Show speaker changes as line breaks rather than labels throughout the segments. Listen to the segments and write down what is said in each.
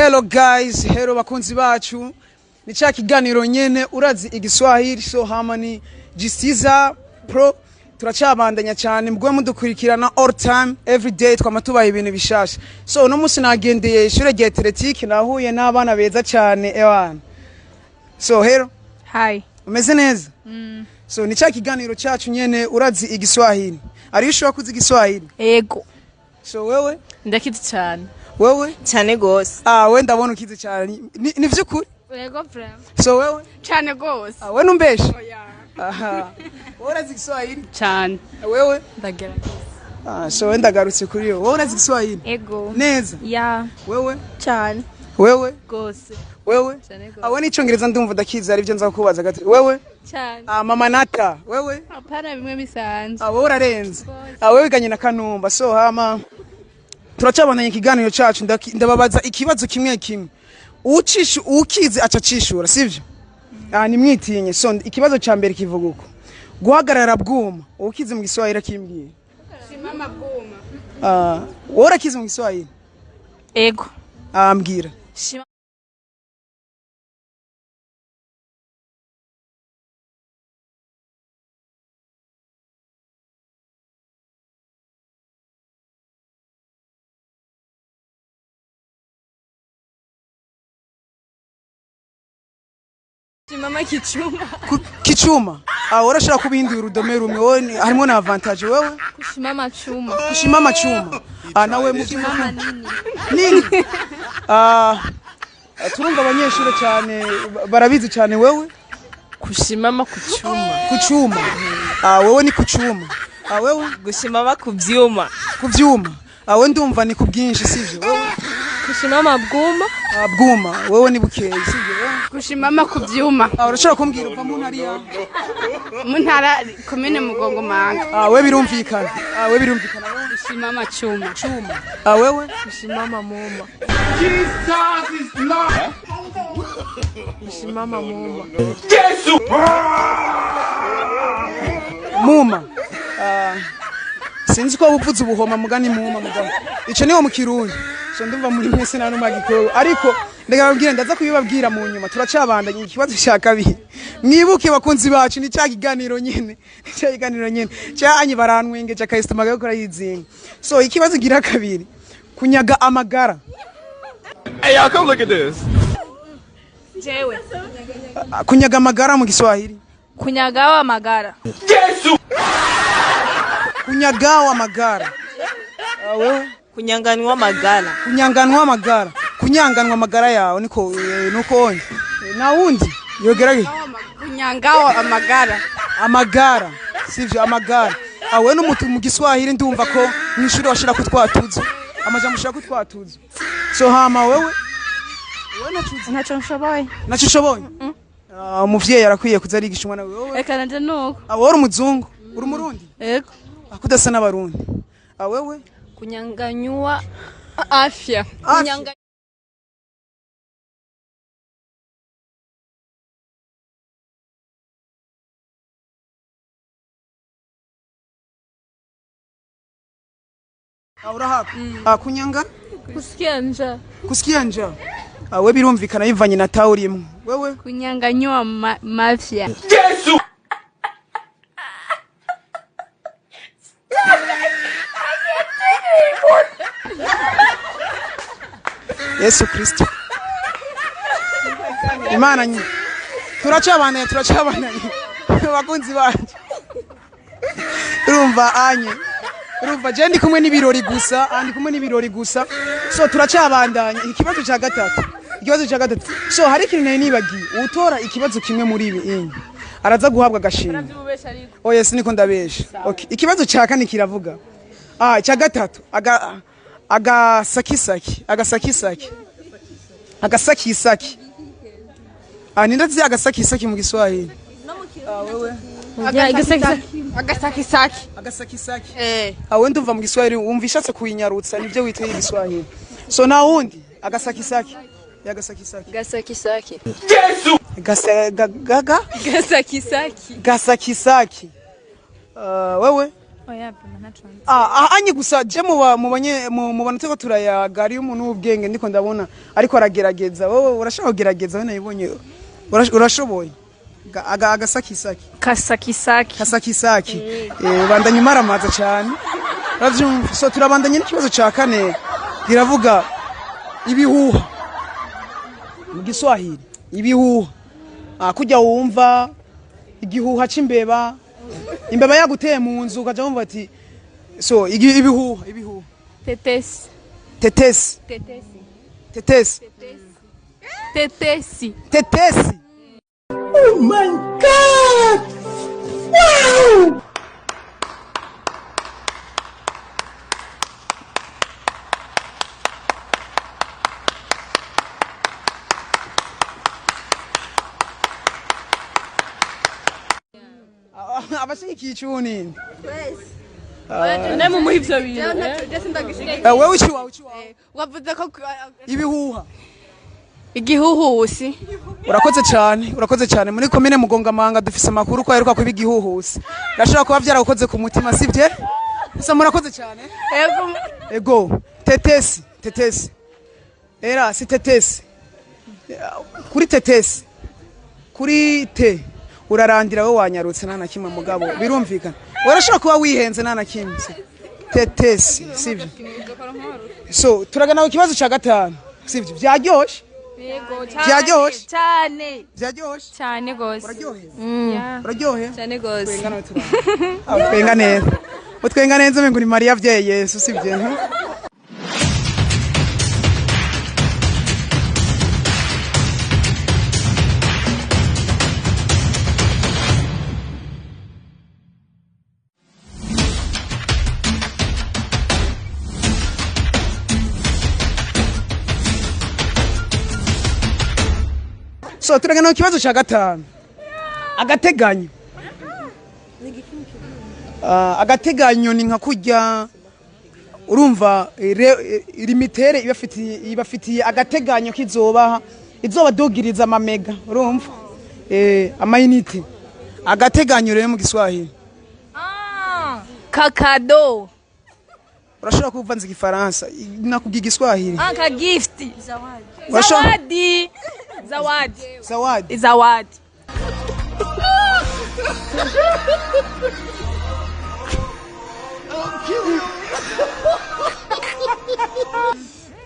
Hello guys, hello bakunzi bacu. Ni cya kiganiro nyene urazi igiswahili. So hama ni Gisiza Pro, turacabandanya cyane mbwe mudukurikirana all time, every day twama tubaha ibintu bishasha. So uno munsi nagendeye ishure rya athletic, nahuye n'abana beza cyane ewana. So hello.
Hi.
Umeze neza? So ni cya kiganiro cyacu nyene urazi igiswahili. Are you sure kuzi igiswahili?
Ego.
So wewe?
Ndakizi cyane.
Wewe?
Cyane gose.
Ah, we ndabona ukizi cyane. Ni vy'ukuri?
Ego vraiment.
So wewe?
Cyane gose.
Ah, we numbeshe? Aha. Wowe urazi igiswahili?
Cyane.
Wewe?
Ndagerageza.
Ah, so we ndagarutse kuri yo. Wowe urazi igiswahili?
Ego.
Neza.
Ya.
Wewe?
Cyane.
Wewe?
Gose.
Wewe?
Cyane gose.
Ah, we n'icongereza ndumva ndakizi, ari byo nza kukubaza gato. Wewe?
Cyane.
Ah, mama Nata. Wewe?
Hapana, bimwe bisanzwe.
Ah, wowe urarenze. Ah, wewe wiganye na Kanumba. So hama turacabandanya ikiganiro cacu, ndababaza ikibazo kimwe kimwe. Ucishu ukizi aca acishura, sivyo? Ah, nimwitinye. So ikibazo ca mbere kivuga uko: guhagarara bwuma, ukizi mu Giswahili akimbwiye.
Simama bwuma.
Ah, wowe urakizi mu Giswahili?
Ego.
Ah, mbwira.
Shima. Simama kichuma.
Kichuma. Ah, urashobora kubihindura urudome rumwe wowe, harimo na avantage wewe.
Kushimama chuma.
Kushimama chuma. Ah, nawe
Kushimama nini?
Nini? Ah, turumva abanyeshuri cyane barabizi cyane. Wewe?
Kushimama ku cyuma.
Kuchuma. Ah, wewe ni kuchuma. Ah, wewe?
Gushimama ku vyuma.
Ku vyuma. Ah, wewe ndumva ni ku bwinshi, sivyo? Wewe?
Kushimama bwuma.
Ah, bwuma. Wewe ni bukeye, sivyo? Wewe?
Kushimama ku vyuma.
Ah, urashobora kumbwira uva mu ntara ya?
Mu ntara komine Mugongo Manga.
Ah, wewe birumvikana. Ah, wewe birumvikana. Wewe?
Kushimama chuma.
Chuma. Ah, wewe?
Kushimama muma. Kushimama muma.
Muma. Ah, sinzi ko buvuze ubuhoma mugani muma mugabo. Ico niwo mu Kirundi. So ndumva muri mwese nta numwe agikoro. Ariko ndababwira, ndaza kubibabwira mu nyuma. Turacabandanya ikibazo cya kabiri. Mwibuke bakunzi bacu, ni cya kiganiro nyene. Ni cya kiganiro nyene. Cyanyi barantwengeje akayisitoma gakora yizinga. So ikibazo gira kabiri. Kunyaga amagara.
Hey, y'all, come look at this.
Jewe.
Ah, kunyaga amagara mu Giswahili.
Kunyagawa magara.
Kunyagawa amagara. Ah, wewe?
Kunyanganwa amagara.
Kunyanganwa amagara, kunyanganwa amagara yawe niko nuko onye. Na wundi yogerage.
Kunyangawa amagara.
Amagara, sivyo? Amagara. Awe n'umutu mu Giswahili ndumva ko mwishuri washira ko twatuzo amajambo ushira ko twatuzo. So hama wewe, wewe nacuze?
Ntacyo nshoboye.
Naco ushoboye. Ah, umuvyeyi arakwiye kuza arigisha umwana wewe.
Eka nanje nuko.
Ah, wowe uri umuzungu, uri umurundi?
Ego.
Akudasa n'abarundi. Ah, wewe?
Kunyanganywa afya.
Afya. Ah, urahapa. Ah, kunyanga.
Kusikia njaa.
Kusikia njaa. Ah, we birumvikana bivanye na tawe urimwo. Wewe?
Kunyanganywa mafya.
Yesu Kristo. Imana nyi. Turacabandanya, turacabandanya. Bakunzi banje. Urumva anye. Urumva je ndi kumwe n'ibirori gusa, ah, ndi kumwe n'ibirori gusa. So turacabandanya ikibazo cya gatatu. Ikibazo cya gatatu. So hari ikintu nari nibagiye. Utora ikibazo kimwe muri ibi inye araza guhabwa agashimwe. Oh yes, niko ndabesha. Okay. Ikibazo cya kane kiravuga. Ah, cya gatatu. Aga agasakisaki, agasakisaki. Agasakisaki. Ah, nindazi agasakisaki mu Giswahili. Ah, wewe?
Agasakisaki.
Agasakisaki.
Eh.
Ah, we ndumva mu Giswahili wumva ishatse kuyinyarutsa nivyo witwa Igiswahili. So na wundi agasakisaki. Ya gasakisaki.
Gasakisaki.
Gasa gaga
Gasakisaki.
Gasakisaki. Uh, wewe?
Oya, pema ntaco nzi.
Ah, anye gusa je muba mubanye mu bantu turiko turayaga ari umuntu w'ubwenge, ndiko ndabona ariko aragerageza. Wowe urashobora kugerageza, we nabibonye, urashoboye. Agasakisaki.
Kasakisaki.
Kasakisaki. Bandanya umaramaza cyane, uravyumva. So turabandanya n'ikibazo ca kane, kiravuga ibihuha mu Giswahili. Ibihuha, kujya wumva igihuha c'imbeba, imbeba yaguteye mu nzu ukaja wumva ati so ibihuha, ibihuha.
Tetesi.
Tetesi.
Tetesi.
Tetesi.
Tetesi.
Tetesi. Oh my God, wow! Abashigikiye icuni.
Namwe muri ivyo bintu.
Wewe ici wawe, ici wawe.
Wavuze ko
Ibihuha.
Igihuhusi.
Urakoze cyane, urakoze cyane. Muri komine Mugongamanga dufise amakuru ko aheruka kuba igihuhusi. Birashobora kuba byaragukoze ku mutima, sibye? Gusa murakoze cyane.
Ego.
Ego, tetesi, tetesi. Era si tetesi. Kuri tetesi. Kuri te urarandira, wowe wanyarutse nta na kimwe, mugabo birumvikana. Urashobora kuba wihenze, nta na kimwe. Tetesi, sibyo? So turagana ku kibazo cya gatanu, sibyo? Byaryoshe? Byaryoshe?
Cyane.
Byaryoshe?
Cyane gose.
Uraryohe? Uraryohe?
Cyane gose.
Twenga nawe turaba. Ah, utwenga neza. Utwenga neza umengo ni Mariya avyaye Yesu, sibyo? So turagana ku kibazo cya gatanu. Agateganyo. Agateganyo ni nka kurya urumva limitere ibafitiye agateganyo kizobaha, izobadugiriza amamega, urumva, amayinite. Agateganyo rero mu Giswahili?
Kakado.
Urashobora kuva nzi Igifaransa, nakubwiye Igiswahili.
Ah, ka gift.
Urashobora-
Zawadi. Zawadi.
Zawadi.
Zawadi.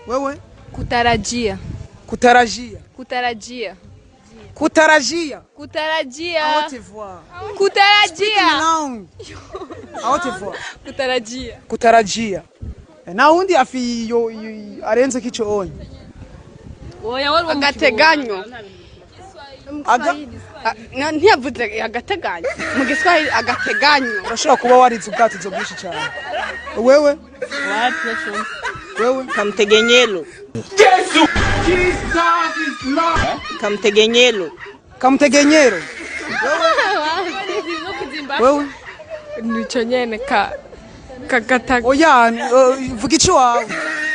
Wewe?
Kutarajia.
Kutarajia.
Kutarajia.
Kutarajia.
Kutarajia.
À haute voix.
Kutarajia.
Langue. À haute voix.
Kutarajia.
Kutarajia. Na undi afi yo arenze kicho onye.
Agateganyo.
Aga
Ntiyavuze agateganyo mu Giswahili, agateganyo.
Urashobora kuba warize ubwatuzo bwinshi cyane. Wewe? Wewe?
Kamtegenyelo. Kamtegenyelo.
Kamutegenyero. Wewe?
Nico nyene ka kagata.
Oya, vuga ico wawe.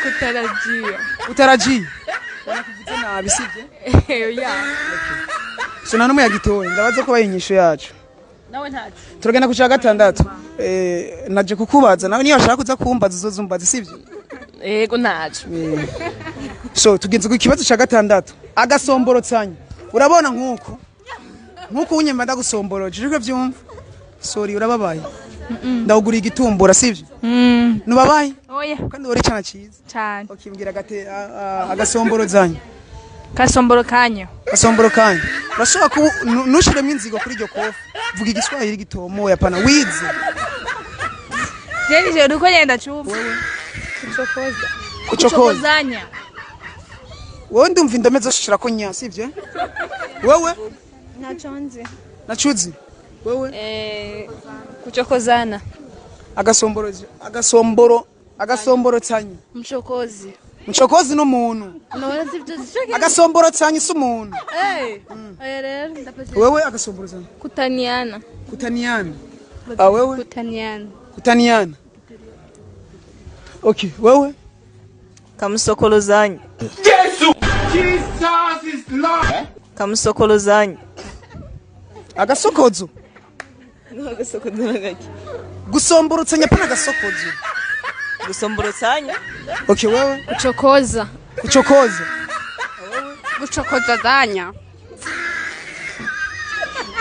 Kutarajia.
Utarajia. Wanakuvuze nabi, sibyo?
Oya.
So nta n'umwe yagitoye, ndabaza ko bayinyisho yacu.
Nawe ntacu.
Turagenda ku cya gatandatu. Naje kukubaza, nawe niyo washaka kuza kumbaza uzozumbaza, sibyo?
Yego, ntacu.
So tugenze ku kibazo cya gatandatu. Agasomborotsanya. Urabona nkuko unyemba ndagusomboroje, ujwe byumva. Sorry, urababaye. Ndawuguriye igitumbura, sibyo? Nubabaye?
Oya.
Kandi wari cana cyiza.
Cyane.
Ukimbwira agate agasomborozanya.
Kasomboro kanyo.
Gasomboro kanya. Urashobora kuba ntushiremo inzigo kuri iryo kofi. Vuga Igiswahili gitomoye, apana wize.
Je nije uko nyenda cyumva.
Kuchokoza.
Kuchokozanya.
Wowe ndumva indome zose ushira ko nya, sibyo? Wewe?
Naconze.
Nacuzi. Wewe?
Kuchokozana.
Agasomborozi, agasomboro, agasomborotsanya.
Mchokozi.
Mchokozi n'umuntu. Agasomborotsanya si umuntu.
Oya rero ndapaje.
Wewe, agasomborotsanya.
Kutaniana.
Kutaniana. Ah, wewe?
Kutaniana.
Kutaniana. Okay, wewe?
Kamusokolozanya. Kamusokolozanya.
Agasokozo.
Agasokozo gake.
Gusomborotsa pana gasokozo.
Gusomborotsa.
Okay, wewe?
Kuchokoza.
Kuchokoza.
Guchokoza zanya.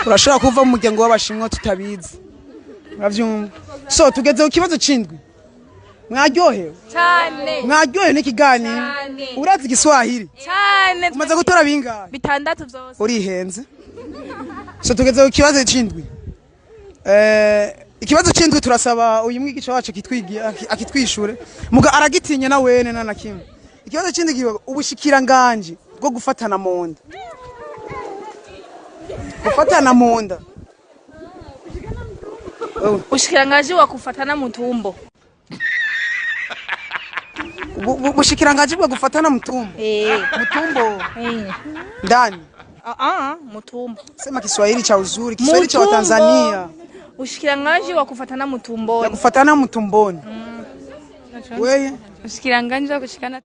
Urashobora kuva mu muryango w'abashinwa tutabizi. Uravyumva? So tugeze ku kibazo cindwi. Mwaryohewe?
Cyane.
Mwaryohewe n'ikiganiro?
Cyane.
Urazi Igiswahili?
Cyane.
Umaze gutora bingahe?
Bitandatu byose.
Urihenze. So tugeze ku kibazo cindwi. Ikibazo cindwi turasaba uyu mwigisha wacu akitwigira akitwishure. Muga aragitinye na wene na nakimwe. Ikibazo cindwi kivuga ubushikiranganje bwo gufatana mu nda. Gufatana mu nda.
Ushikirangaji wa kufatana mutumbo.
Ubushikiranganji bwo gufatana mutumbo. Mutumbo. Ndani.
Mutumbo.
Sema Kiswahili cha uzuri, Kiswahili cha Watanzania.
Ushikirangaji wa kufatana mutumboni.
Ya kufatana mutumboni. Wewe?
Ushikiranganji wa kushikana.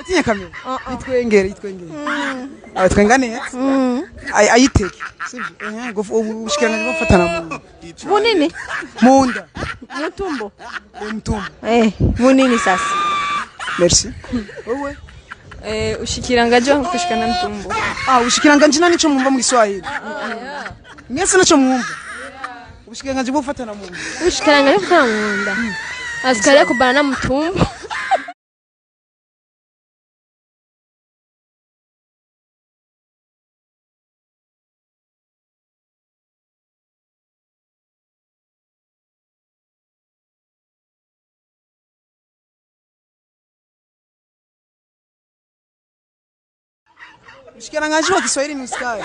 Utinye kamera? Itwengere, itwengere. Twenga neza. Ayiteke. Sivyo? Ubushikiranganji bwo gufatana mu nda.
Munini?
Mu nda.
Mutumbo.
Mutumbo.
Munini sasa.
Merci. Wewe?
Ushikirangaji wa kushikana mtumbo.
Ubushikiranganji nani nico mwumva mu Kiswahili? Mwese nico mwumva. Ubushikiranganji bwo gufatana mu nda.
Ushikirangaji bwo gufatana mu nda. Askari kubana mutumbo.
Ushikiranganji wa Kiswahili ni askari.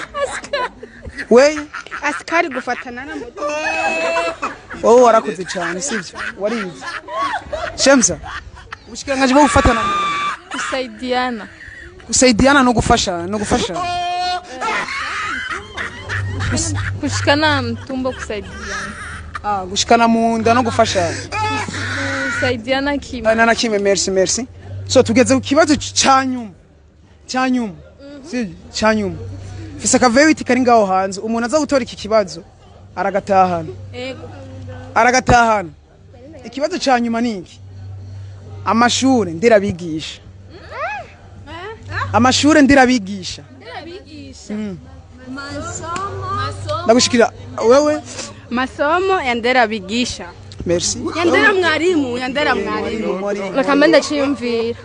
Wewe?
Askari gufatana na mutumbo.
Wowe warakoze cyane sivyo? Warize. Shemsa. Ubushikiranganji bwo gufatana mu nda.
Kusaidiana.
Kusaidiana no gufasha, no gufasha.
Kushikana mtumbo kusaidiana.
Gushikana mu nda no gufasha.
Kusaidiana kimwe.
Na kimwe, merci merci. So tugeze ku kibazo cyanyuma. Cyanyuma. Sivyo? Cyanyuma. Fisa kavewiti kari ngaho hanze, umuntu aza gutora iki kibazo aragatahana.
Yego.
Aragatahana. Ikibazo cyanyuma ni iki? Amashure nderabigisha. Amashure nderabigisha.
Nderabigisha.
Masomo. Ndagushikira wewe.
Masomo ya nderabigisha.
Merci.
Ya ndera mwarimu, ya ndera mwarimu.
Reka ndaciyumvira.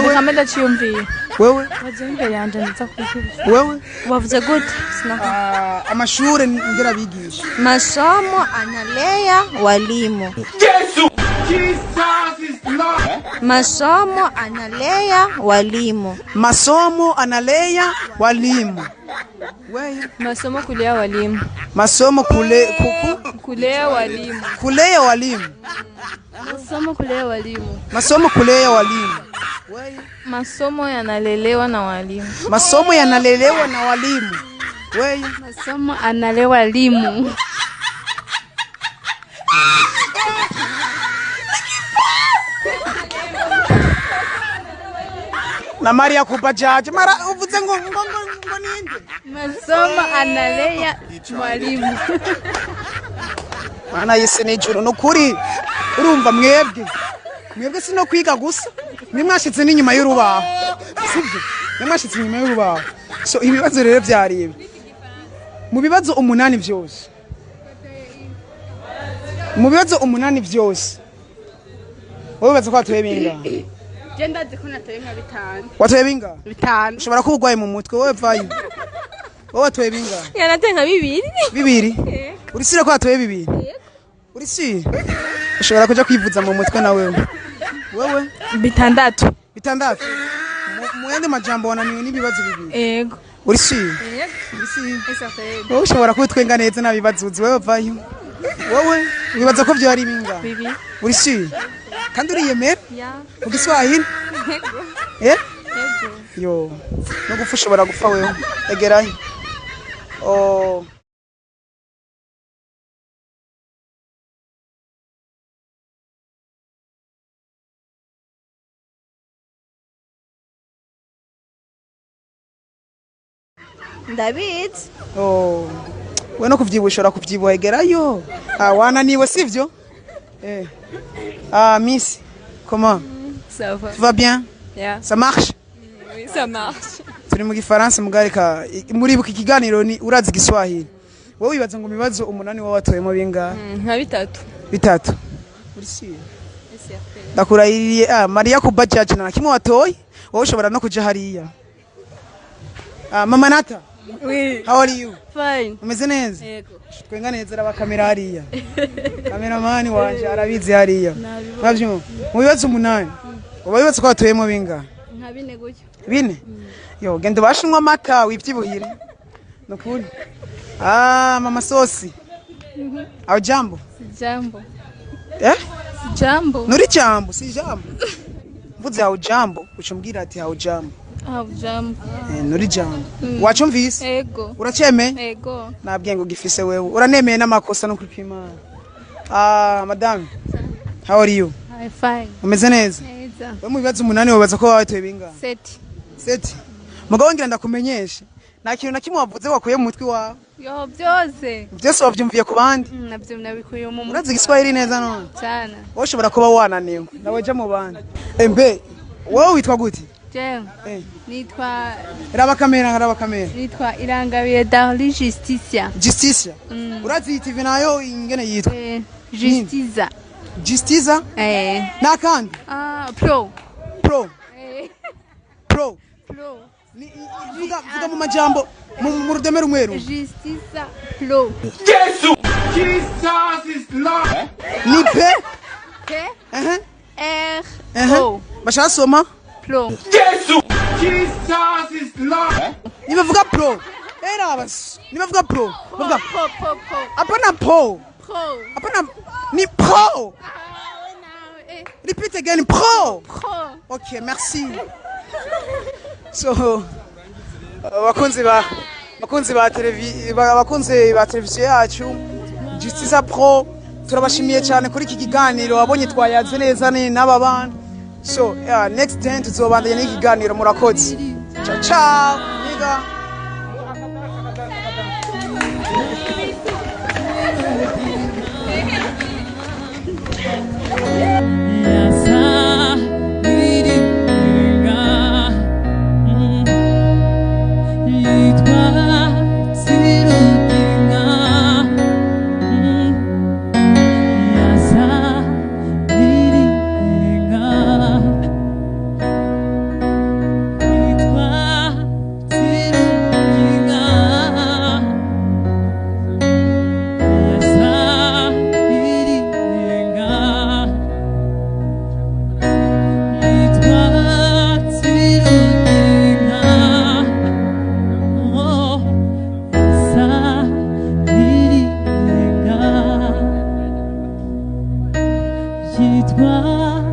Reka ndaciyumvira.
Wewe?
Waje imbere yanje ndaza kukubiza.
Wewe?
Wavuze gute?
Amashure nderabigisha.
Masomo analea walimu.
Yesu! Jesus is Lord.
Masomo analea walimu.
Masomo analea walimu. Wewe?
Masomo kulea walimu.
Masomo
kulea walimu.
Kulea walimu.
Masomo kulea walimu.
Masomo kulea walimu.
Masomo yanalelewa na walimu.
Masomo yanalelewa na walimu. Wewe?
Masomo analewa walimu.
Na Maria kubajaje mara uvuze ngo ngo ngo ninde?
Masomo analea mwalimu.
Mana yese n'ijuru nukuri urumva mwebwe. Mwebwe sino kwiga gusa. Mwe mwashitse n'inyuma y'urubaho. Sivyo? Mwe mwashitse inyuma y'urubaho. So ibibazo rero byaribe. Mu bibazo 8 byose. Mu bibazo 8 byose. Wowe baza ko watoye bingahe?
Je ndazi ko natoye nka 5.
Watoye bingahe?
5.
Ushobora kuba urwaye mu mutwe wowe vayo. Wowe watoye bingahe?
Yanate nka 2.
2? Urisire ko watoye 2? Urisire? Ushobora kuja kwivuza mu mutwe na wewe. Wewe?
6.
6. Mu yandi majambo wananiwe n'ibibazo 2.
Yego.
Urisire?
Yego.
Urisire? Wowe ushobora kubitwenga neza nabibazo uzi wewe vayo. Wowe wibaza ko byo ari bingahe?
2.
Urisire? Kandi uriyemera?
Ya.
Mu Giswahili?
Yego.
Eh? Yo. No gupfa ushobora gupfa wewe. Egerayo. Oh.
Ndabizi.
Oh. We no kuvyibusha, urakuvyibuha, egerayo. Ah, wananiwe sivyo? Eh. Ah, miss. Comment?
Ça va.
Tu vas bien?
Yeah.
Ça marche?
Oui, ça marche.
Turi mu gifaransa mugareka muribuka ikiganiro ni urazi igiswahili. Wowe wibaza ngo mu bibazo umunani wowe watoyemo bingahe?
Nka bitatu.
Bitatu. Uri sûr? Ndakurahiriye, ah, Maria kubajaji na kimwe watoye, wowe ushobora no kuja hariya. Ah, Mama Nata.
Oui.
How are you?
Fine.
Umeze neza?
Yego.
Twenga neza, raba kamera hariya. Kameramani wanje arabizi hariya. Mwavyumva? Mu bibazo umunani uba wibaza ko watoyemo bingahe?
Nka bine gutyo.
Bine? Yo, genda ubashe unywa amata wivyibuhire. Nukuri. Ah, mama sosi. Au jambo?
Jambo.
Eh?
Jambo.
Nuri jambo, si jambo. Mvuze au jambo, ucumbwira ati au jambo.
Ah, jambo.
Eh, nuri jambo. Wacumvise?
Ego.
Uracemeye?
Ego.
Nabwiye ngo gifise wewe. Uranemeye n'amakosa no kwipima. Ah, madame. How are you?
I'm fine.
Umeze neza?
Neza.
We mu bibazo umunani wibaza ko watoye bingahe?
Sept.
Sept. Mugabo ngira ndakumenyeshe. Nta kintu na kimwe wavuze wakuye mu mutwe wawe.
Yo, byose.
Byose wavyumviye ku bandi.
Nabyo nabikuye mu
Urazi igiswahili neza none?
Cyane.
Wowe ushobora kuba wananiwe. Nawe jya mu bandi. Embe, wowe witwa gute?
Jewe
Eh.
nitwa
Raba kamera, raba kamera.
nitwa Irangabiye Darli Justicia.
Justicia. Urazi iyi TV nayo ingene yitwa?
Justiza.
Justiza?
Eh.
Nakandi?
Ah, pro.
Pro. Pro.
Pro.
Ni vuga vuga mu majambo mu rudeme rumwe rumwe.
Justiza pro.
Jesus! Jesus is Lord!
Ni P
P
eh
R
eh
O
bashasoma
pro.
Jesus! Jesus is Lord!
nibavuga pro. Era bas. Nibavuga pro. Bavuga
Pro pro pro
hapana po.
pro.
Hapana ni pro.
Ah, eh,
Repeat again, pro.
pro.
Okay, merci. So, bakunzi ba bakunzi ba televi bakunzi ba televiziyo yacu Justice Pro, turabashimiye cyane kuri iki kiganiro wabonye twayaze neza ni n'aba bana. So, yeah, next time tuzobandanya n'iki kiganiro. Murakoze. Ciao ciao. Niga.
Yitwa